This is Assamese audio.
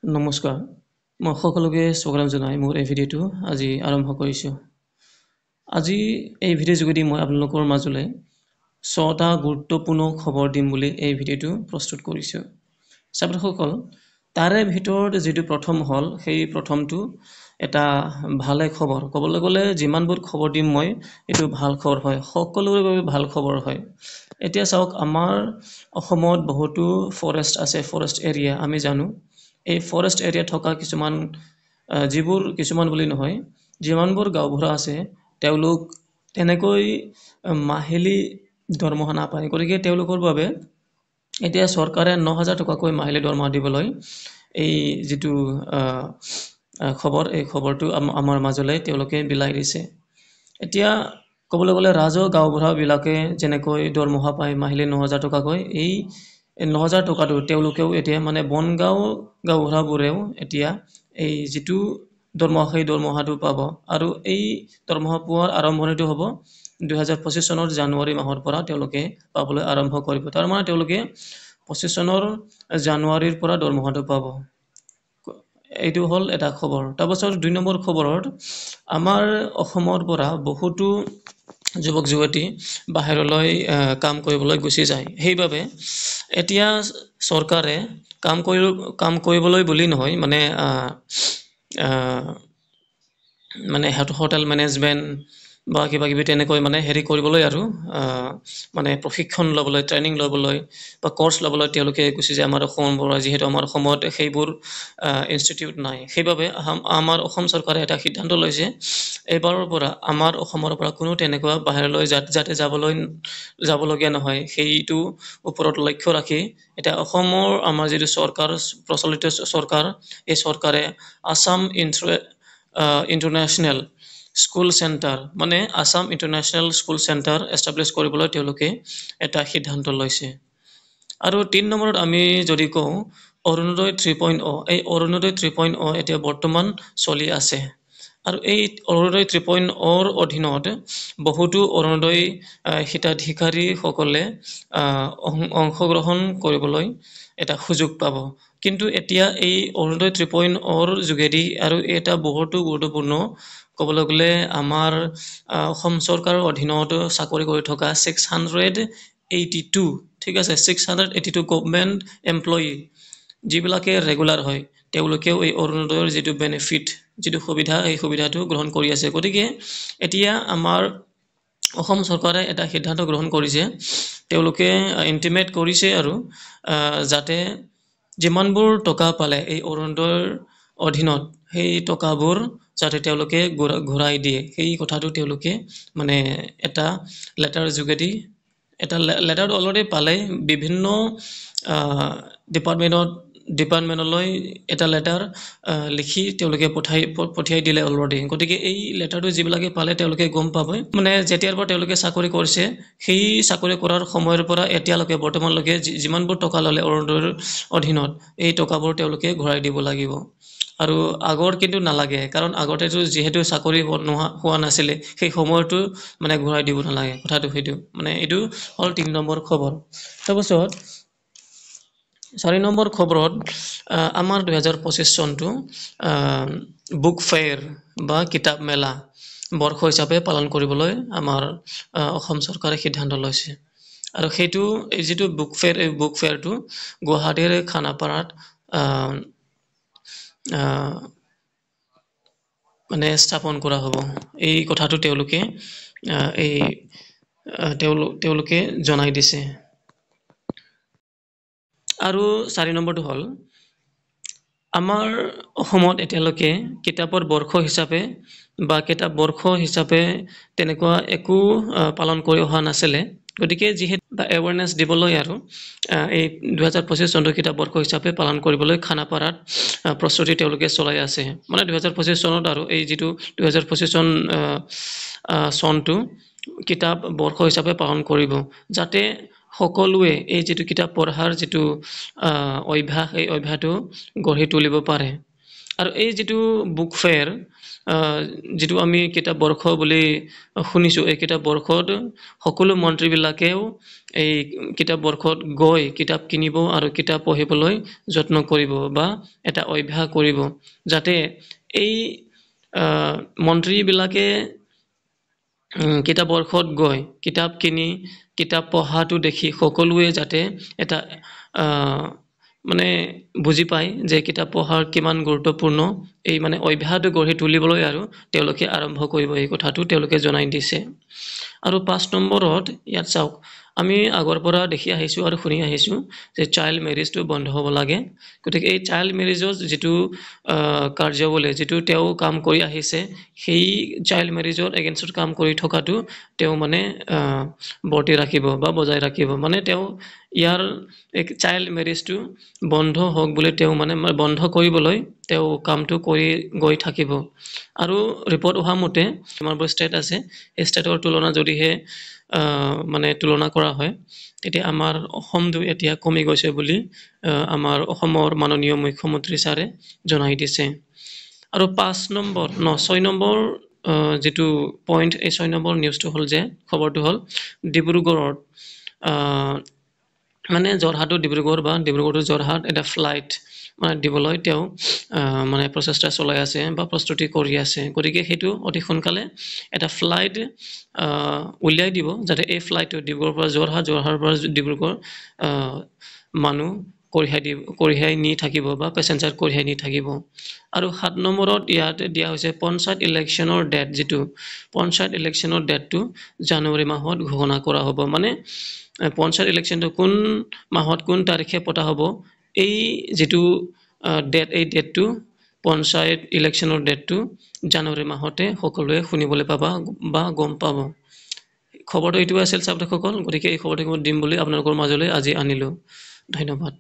নমস্কাৰ, মই সকলোকে স্বাগতম জনাই মোৰ এই ভিডিঅ'টো আজি আৰম্ভ কৰিছোঁ। আজি এই ভিডিঅ'ৰ যোগেদি মই আপোনালোকৰ মাজলৈ 6টা গুৰুত্বপূৰ্ণ খবৰ দিম বুলি এই ভিডিঅ'টো প্ৰস্তুত কৰিছোঁ। ছাত্ৰসকল, তাৰে ভিতৰত যিটো প্ৰথম হ'ল, সেই প্ৰথমটো এটা ভালে খবৰ। ক'বলৈ গ'লে যিমানবোৰ খবৰ দিম মই, এইটো ভাল খবৰ হয়, সকলোৰে বাবে ভাল খবৰ হয়। এতিয়া চাওক, আমাৰ অসমত বহুতো ফৰেষ্ট আছে, ফৰেষ্ট এৰিয়া আমি জানো। এই ফৰেষ্ট এৰিয়া থকা কিছুমান, যিবোৰ কিছুমান বুলি নহয়, যিমানবোৰ গাঁওবুঢ়া আছে, তেওঁলোক তেনেকৈ মাহিলী দৰমহা নাপায়। গতিকে তেওঁলোকৰ বাবে এতিয়া চৰকাৰে 9000 টকাকৈ মাহিলী দৰমহা দিবলৈ এই যিটো খবৰ, এই খবৰটো আমাৰ মাজলৈ তেওঁলোকে বিলাই দিছে। এতিয়া ক'বলৈ গ'লে ৰাজহ গাঁওবুঢ়াবিলাকে যেনেকৈ দৰমহা পায় মাহিলী 9000 টকাকৈ, এই 9000 টকাটো তেওঁলোকেও এতিয়া মানে বনগাঁও গাঁওবুঢ়াবোৰেও এতিয়া এই যিটো দৰমহা, সেই দৰমহাটো পাব। আৰু এই দৰমহা পোৱাৰ আৰম্ভণিটো হ'ব 2025 চনৰ জানুৱাৰী মাহৰ পৰা তেওঁলোকে পাবলৈ আৰম্ভ কৰিব। তাৰমানে তেওঁলোকে 25 চনৰ জানুৱাৰীৰ পৰা দৰমহাটো পাব। এইটো হ'ল এটা খবৰ। তাৰপাছত 2 নম্বৰ খবৰত, আমাৰ অসমৰ পৰা বহুতো যুৱক যুৱতী বাহিৰলৈ কাম কৰিবলৈ গুচি যায়। সেইবাবে এতিয়া চৰকাৰে কাম কৰিবলৈ বুলি নহয়, মানে মানে হোটেল মেনেজমেণ্ট বা কিবা কিবি তেনেকৈ মানে হেৰি কৰিবলৈ আৰু মানে প্ৰশিক্ষণ ল'বলৈ, ট্ৰেইনিং ল'বলৈ বা কৰ্চ ল'বলৈ তেওঁলোকে গুচি যায় আমাৰ অসমৰ পৰা। যিহেতু আমাৰ অসমত সেইবোৰ ইনষ্টিটিউট নাই, সেইবাবে আমাৰ অসম চৰকাৰে এটা সিদ্ধান্ত লৈছে, এইবাৰৰ পৰা আমাৰ অসমৰ পৰা কোনো তেনেকুৱা বাহিৰলৈ যাতে যাবলগীয়া নহয়, সেইটো ওপৰত লক্ষ্য ৰাখি এতিয়া অসমৰ আমাৰ যিটো চৰকাৰ, প্ৰচলিত চৰকাৰ, এই চৰকাৰে আছাম ইণ্টাৰনেশ্যনেল স্কুল চেণ্টাৰ, মানে Assam international school centre establish কৰিবলৈ তেওঁলোকে এটা সিদ্ধান্ত লৈছে। আৰু 3 নম্বৰত আমি যদি কওঁ, অৰুণোদয় 3.0, এই অৰুণোদয় 3.0 এতিয়া বৰ্তমান চলি আছে। আৰু এই অৰুণোদয় 3.0ৰ অধীনত বহুতো অৰুণোদয় হিতাধিকাৰীসকলে অংশগ্ৰহণ কৰিবলৈ এটা সুযোগ পাব। কিন্তু এতিয়া এই অৰুণোদয় 3.0ৰ যোগেদি আৰু এটা বহুতো গুৰুত্বপূৰ্ণ ক'বলৈ গ'লে, আমাৰ অসম চৰকাৰৰ অধীনত চাকৰি কৰি থকা 682, ঠিক আছে, 682 গভমেণ্ট এমপ্লয়ী যিবিলাকে ৰেগুলাৰ হয়, তেওঁলোকেও এই অৰুণোদয়ৰ যিটো বেনিফিট, যিটো সুবিধা, এই সুবিধাটো গ্ৰহণ কৰি আছে। গতিকে এতিয়া আমাৰ অসম চৰকাৰে এটা সিদ্ধান্ত গ্ৰহণ কৰিছে, তেওঁলোকে ইণ্টিমেট কৰিছে আৰু যাতে যিমানবোৰ টকা পালে এই অৰুণোদয়ৰ অধীনত, সেই টকাবোৰ যাতে তেওঁলোকে ঘূৰাই দিয়ে। সেই কথাটো তেওঁলোকে মানে এটা লেটাৰ যোগেদি, এটা লেটাৰ অলৰেডি পালে, বিভিন্ন ডিপাৰ্টমেণ্টলৈ এটা লেটাৰ লিখি তেওঁলোকে পঠিয়াই দিলে অলৰেডি। গতিকে এই লেটাৰটো যিবিলাকে পালে তেওঁলোকে গম পাবই, মানে যেতিয়াৰ পৰা তেওঁলোকে চাকৰি কৰিছে, সেই চাকৰি কৰাৰ সময়ৰ পৰা এতিয়ালৈকে বৰ্তমানলৈকে যিমানবোৰ টকা ল'লে অৰুণোদয়ৰ অধীনত, এই টকাবোৰ তেওঁলোকে ঘূৰাই দিব লাগিব। আৰু আগৰ কিন্তু নালাগে, কাৰণ আগতেতো যিহেতু চাকৰি নোহোৱা হোৱা নাছিলে, সেই সময়তো মানে ঘূৰাই দিব নালাগে। কথাটো সেইটো, মানে এইটো হ'ল 3 নম্বৰ খবৰ। তাৰপাছত 4 নম্বৰ খবৰত, আমাৰ 2025 চনটো বুক ফেয়াৰ বা কিতাপ মেলা বৰ্ষ হিচাপে পালন কৰিবলৈ আমাৰ অসম চৰকাৰে সিদ্ধান্ত লৈছে। আৰু সেইটো এই যিটো বুক ফেয়াৰ, এই বুক ফেয়াৰটো গুৱাহাটীৰ খানাপাৰাত মানে স্থাপন কৰা হ'ব। এই কথাটো তেওঁলোকে এই তেওঁলোকে জনাই দিছে। আৰু 4 নম্বৰটো হ'ল, আমাৰ অসমত এতিয়ালৈকে কিতাপৰ বৰ্ষ হিচাপে বা কিতাপ বৰ্ষ হিচাপে তেনেকুৱা একো পালন কৰি অহা নাছিলে। গতিকে যিহেতু বা এৱেৰনেছ দিবলৈ আৰু এই 2025 চনটো কিতাপ বৰ্ষ হিচাপে পালন কৰিবলৈ খানাপাৰাত প্ৰস্তুতি তেওঁলোকে চলাই আছে। মানে 2025 চনত আৰু এই যিটো 2025 চন চনটো কিতাপ বৰ্ষ হিচাপে পালন কৰিব, যাতে সকলোৱে এই যিটো কিতাপ পঢ়াৰ যিটো অভ্যাস, এই অভ্যাসটো গঢ়ি তুলিব পাৰে। আৰু এই যিটো বুক ফেয়াৰ, যিটো আমি কিতাপ বৰ্ষ বুলি শুনিছোঁ, এই কিতাপ বৰ্ষত সকলো মন্ত্ৰীবিলাকেও এই কিতাপ বৰ্ষত গৈ কিতাপ কিনিব আৰু কিতাপ পঢ়িবলৈ যত্ন কৰিব বা এটা অভ্যাস কৰিব, যাতে এই মন্ত্ৰীবিলাকে কিতাপ বৰ্ষত গৈ কিতাপ কিনি কিতাপ পঢ়াটো দেখি সকলোৱে যাতে এটা মানে বুজি পায় যে কিতাপ পঢ়াৰ কিমান গুৰুত্বপূৰ্ণ, এই মানে অভ্যাসটো গঢ়ি তুলিবলৈ আৰু তেওঁলোকে আৰম্ভ কৰিব, এই কথাটো তেওঁলোকে জনাই দিছে। আৰু 5 নম্বৰত ইয়াত চাওক, আমি আগৰ পৰা দেখি আহিছোঁ আৰু শুনি আহিছোঁ যে চাইল্ড মেৰেজটো বন্ধ হ'ব লাগে। গতিকে এই চাইল্ড মেৰেজৰ যিটো কাৰ্যাৱলী, যিটো তেওঁ কাম কৰি আহিছে, সেই চাইল্ড মেৰেজৰ এগেইনষ্টত কাম কৰি থকাটো তেওঁ মানে বৰ্তি ৰাখিব বা বজাই ৰাখিব। মানে তেওঁ ইয়াৰ চাইল্ড মেৰেজটো বন্ধ হওক বুলি তেওঁ মানে বন্ধ কৰিবলৈ তেওঁ কামটো কৰি গৈ থাকিব। আৰু ৰিপৰ্ট অহা মতে আমাৰ ষ্টেট আছে, সেই ষ্টেটৰ তুলনা যদিহে মানে তুলনা কৰা হয়, তেতিয়া আমাৰ অসমটো এতিয়া কমি গৈছে বুলি আমাৰ অসমৰ মাননীয় মুখ্যমন্ত্ৰী ছাৰে জনাই দিছে। আৰু 5 নম্বৰ ন 6 নম্বৰ যিটো পইণ্ট, এই 6 নম্বৰ নিউজটো হ'ল যে খবৰটো হ'ল ডিব্ৰুগড়ত মানে যোৰহাট টু ডিব্ৰুগড় বা ডিব্ৰুগড় টু যোৰহাট এটা ফ্লাইট মানে দিবলৈ তেওঁ মানে প্ৰচেষ্টা চলাই আছে বা প্ৰস্তুতি কৰি আছে। গতিকে সেইটো অতি সোনকালে এটা ফ্লাইট উলিয়াই দিব, যাতে এই ফ্লাইটটো ডিব্ৰুগড়ৰ পৰা যোৰহাট, যোৰহাটৰ পৰা ডিব্ৰুগড় মানুহ কঢ়িয়াই নি থাকিব বা পেচেঞ্জাৰ কঢ়িয়াই নি থাকিব। আৰু 7 নম্বৰত ইয়াত দিয়া হৈছে পঞ্চায়ত ইলেকশ্যনৰ ডেট, যিটো পঞ্চায়ত ইলেকশ্যনৰ ডেটটো জানুৱাৰী মাহত ঘোষণা কৰা হ'ব। মানে পঞ্চায়ত ইলেকশ্যনটো কোন মাহত কোন তাৰিখে পতা হ'ব, এই যিটো ডেট, এই ডেটটো পঞ্চায়ত ইলেকশ্যনৰ ডেটটো জানুৱাৰী মাহতে সকলোৱে শুনিবলৈ পাবা বা গম পাব। খবৰটো এইটোৱে আছিল ছাত্ৰসকল। গতিকে এই খবৰটো মই দিম বুলি আপোনালোকৰ মাজলৈ আজি আনিলোঁ। ধন্যবাদ।